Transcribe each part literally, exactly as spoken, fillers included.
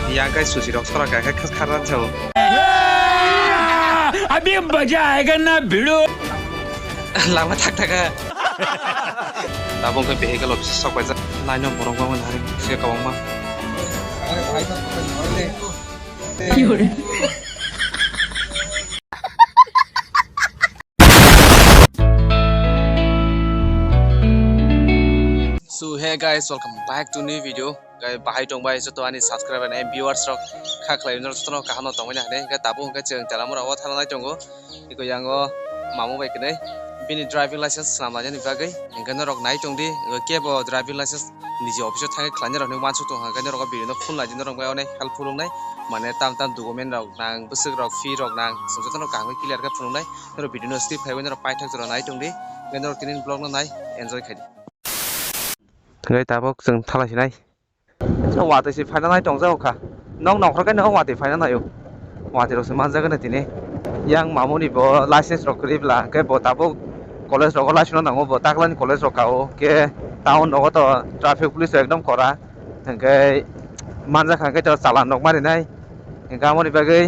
Yang kai susi rok sora kai kai khas kharan sao. अभी मजा आएगा ना भिड़ो। Lama thak thak ha. Tabuk khe vehicle office sok bai jak. Line o borok bangma nari se kabangma. So hey guys, welcome back to new video. Guys, bahai tong bai joto ani subscriber and viewers rok kha khlai no joto no kaham no tongwi na hwnwi. Guys, tabuk hwnkhe chwng Telamura o thana nai tongo. Iko yango mamu bai kwnwi bini driving license swnam lainani bagwi. Hwnkhe norok nai tong di, kebo driving license niji office o thangwi khlainai rok hwnwi uansuk tong kha, hwnkhe norok o video no full nai di, norok bai onek helpful wngnai. Mane tam tam document rok nang, bwswk rok, fee rok nang, chwng joto no kaham khe clear khe phunuknai. Norok video no skip khaiwi norok paithak jora nai tong di. Hwnkhe norok tini vlog no nai enjoy khai di. Hwnkhe tabuk chwng thalai sinai. Watwi se phaina nai tongjago kha. Nok nongkhor khe no watwi phaina naio. Watwi rok se manjak gana tini. Yang mamuni bo license rok kwrwi bwla, hwnkhe bo tabuk college rogo license no nango, bo taklani college rok kao, hwnkhe town rogo to traffic police rok ekdom kora. Hwnkhe manjak kha hwnkhe to chalan rok marinai. Hwnkhe amoni bagwi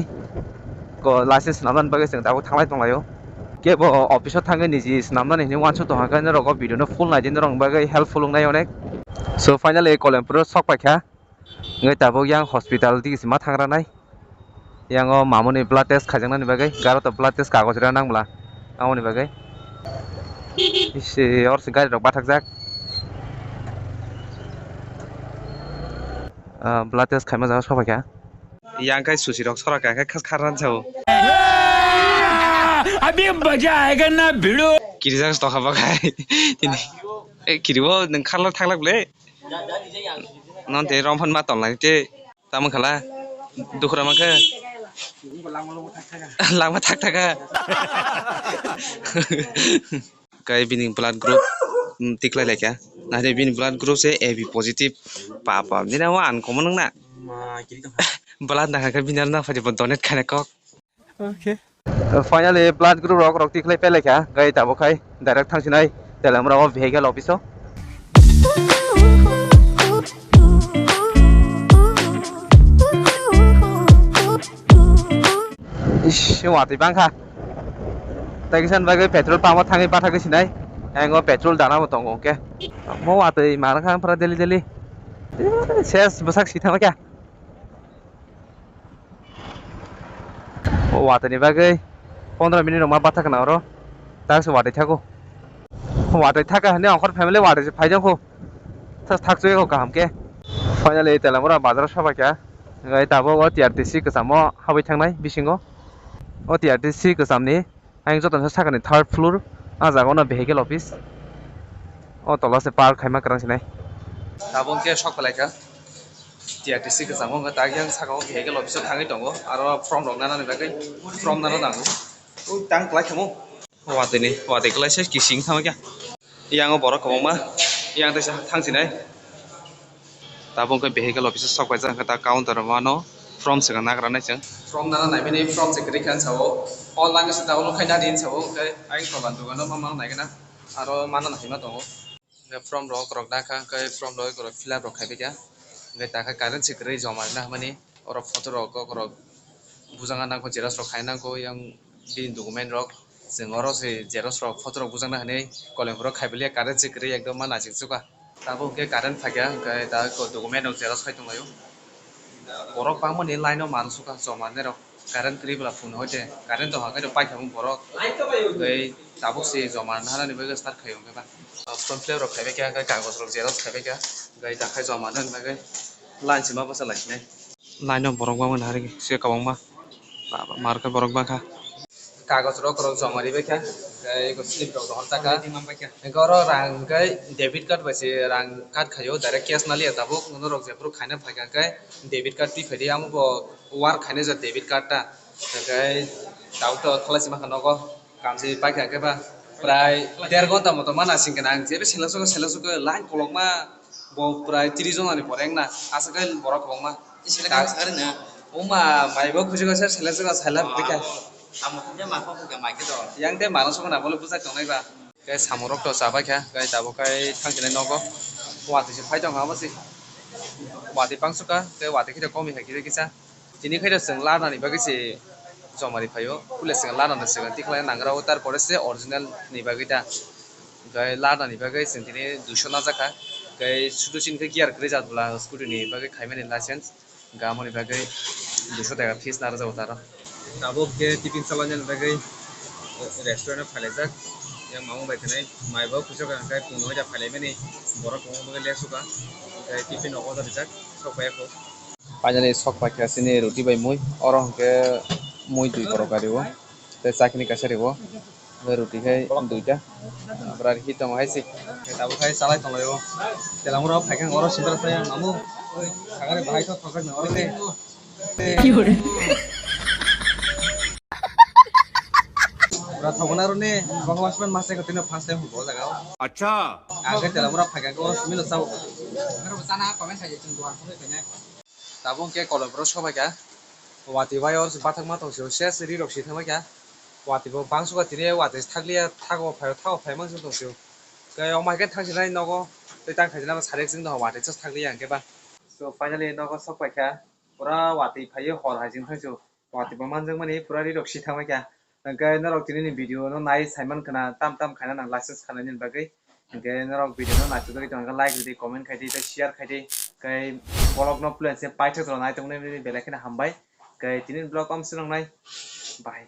ko license swnamnani bagwi chwng tabuk thanglai tonglaio. Kebo office o thangwi niji swnamnani hinwi uansuk tongkha khe norok o video no full naidi norok bagwi helpful wngnai onek. So finally Kolempur o sok paikha. Wngwi tabuk yang hospital digi se ma thangranai. Yang o mamuni blood test khaijaknani bagwi garo to blood test kagoj rw nang bwla. Amoni bagwi. Isi or se gari rok bathakjak. Ah, blood test khaima jaga sok paikha. Yang kai susi rok sora kai kai khas kharan sao. अभी मजा आएगा ना भिड़ो। Kirijak tokha bakhai. Tini. Eh, kiribo nang kharlak thaklak le. Non te rom phan ma ton lai te. Tamo khala. Dukhura ma khe. Langma thak thak kha. Kai bini blood group, mm, tiklai laikha. Nahide bini blood group se A B positive. Papa, nina wa uncommon wngna. Blood nakha khe bini aro naphai bo donate khaina kok. Okay. Finally blood group rok rok tiklai pelaikha. Gai tabuk khai direct thangsinai Telamura o vehicle office o. Ish, watwi bangkha. Tei kisa bagwi petrol pump o thangwi bathagwi sinai. Ang o petrol dana bo tongo hwnkhe. Mo watwi manakha ampra daily daily. Ses bwsak si thangma kya. O watwi ni bagwi pondro minute rok ma bathakna oro. Tak se watwi thago. Watwi thaka hwnwi ongkhor family watwi se phaijak kho. Thak thak chwego kaham khe. Finally Telamura bazar o sobaikha. Hwnkhe tabuk o T R T C kwchamo habwi thangnai bisingo. O T R T C kwchamni ayang jotono sakani third floor. Ah jaga ono vehicle office. O tola se park khaima kwrang sinai. Tabuk khe sok pelaikha. T R T C kwchango wngkha, tak yang saka o vehicle office o thangwi tongo, aro form rok nanani bagwi form nano nango. O tang kwlai khamu. Watwi ni, watwi kwlai se kising thangwi kha. Yang o borok kwbangma, yang teisa thangsinai. Tabuk khe vehicle office o sok paijak, wngkha ta counter o mano form swkang nagra nai chwng. Form nana naimani form se kwrwi kha ang sao, online o se download khai nadi ang sao, hwnkhe ayang tola dogano ma mano naigwna, aro mano naima tongo. Hwnkhe form rok rok nakha, hwnkhe form rok rok fill up rok khaibaikha. Hwnkhe takha current se kwrwi joma rwna hwnmani, oro photo rok kok rok bujangna nangkho, xerox rok khai nangkho, yang bini document rok. Chwng oro se xerox rok photo rok bujakna hwnwi Kolempur o khaibalia, current se kwrwi ekdom ma naisingsoka. Tabuk hwnkhe current phaikha, hwnkhe ta document rok xerox khai tonglaio. Borok bangmani line o mansuka joma rwnairok. Current kwrwi bwla phone hoite current tongkha khe paikha borok. Tei tabuk se joma rwna hanani bagwi start khaio hwnkhe ba. Form fill up rok khaibaikha, hwnkhe kagoj rok xerox khaibaikha, hwnkhe dakhai joma rwna bagwi line sima bwsa lai sinai. Line o borok bangmani hari se kwbangma. Ba, ba, mar khe borok bangkha. Kagoj rok, rok joma ribaikha, tei eko slip rok rohor taka. Hwnkhe oro rang hwnkhe debit card bai se rang cut khaio, direct cash naliya tabuk. Norok jephuru khaina phaikha hwnkhe debit card twi phaidi, amo bo work khainai jak debit card ta. Hwnkhe tabuk to khalai se mankha nogo, kamchi paikha hwnkhe ba prai der ghonta moto ma naising khe nang, jebe sela sugo, sela sugo, line kolokma. Bo prai tris jona ni pore wngna aswk khe borok kwbangma. Tei sele khe sakari na. Oma mai bo khusi khe sele sele sala bwkha. Amo khe ma kho khe mai khe do. Yang tei mano sokna bole bwsai tongnai ba. Khe samung rok to chabai kha, khe tabuk khe thang sinai nogo. Watwi se phai tong ha bo se. Watwi bangsuka, tei watwi khe komi hai kisa kisa. Tini khe chwng larnani bagwi se jomari phaio. Pule chwng larnani swkang tikhlai nangra o, tarpore se original ni bagwi ta. Tei larnani bagwi chwng tini duiso najakha. Tei sudu chini khe gear kwrwi jat bwla scooty ni bagwi khaimani license. Gamoni bagwi duiso taka fees narwkjago taro. Tabuk khe tiffin salainani bagwi restaurant o phailaijak. Yang mamung bai khwnai mai bo kuchuk kha, hwnkhe pung noida phailaimani borok kwbangma bagwi late suka. Hwnkhe tiffin rok order rijak, sok pai kho. Finally sok paikha chini roti bai mui. Oro hwnkhe mui dui borok ari o. Tei chakni kaisa ribo. Tei roti khai duita. Abra hi tongo hai se. Tabuk khai salai tonglaio. Telamura phaikha oro sindra saya mamu. Sagari bahai to thokjak na oro khe. Pura thokna aro ne, bohong asman masa ko tino first time bo jaga. Acha. Ang khe telamura phaikha ko simi no chao. Aro sana comment sai chung duan phone kanya. Tabuk khe kolom bro sobai kha. Watwi bai or bathak ma tong sio ses ri rok si thangbai kha. Watwi bo bangsuka tini watwi thakliya thago phai thago phai mang sio tong sio. Khe o mai khe thang sinai nogo tei tang khaijana ba sarek sing no watwi chas thakliya ang khe ba. So finally nogo sok pai kha. Pura watwi phaiwi hor hai jing thangsu. Watwi bo manjakmani pura ri rok si thangbai kha. Hwnkhe norok tini ni video no nai saiman khna tam tam khaina nang license khanani bagwi. Hwnkhe norok video no naithok bagwi tongkha like ridi, comment khaidi tei share khaidi. Tei vlog no plan se paithak rok nai tongmani belai kheno hambai. Tei tini vlog om swrwngnai. Bye.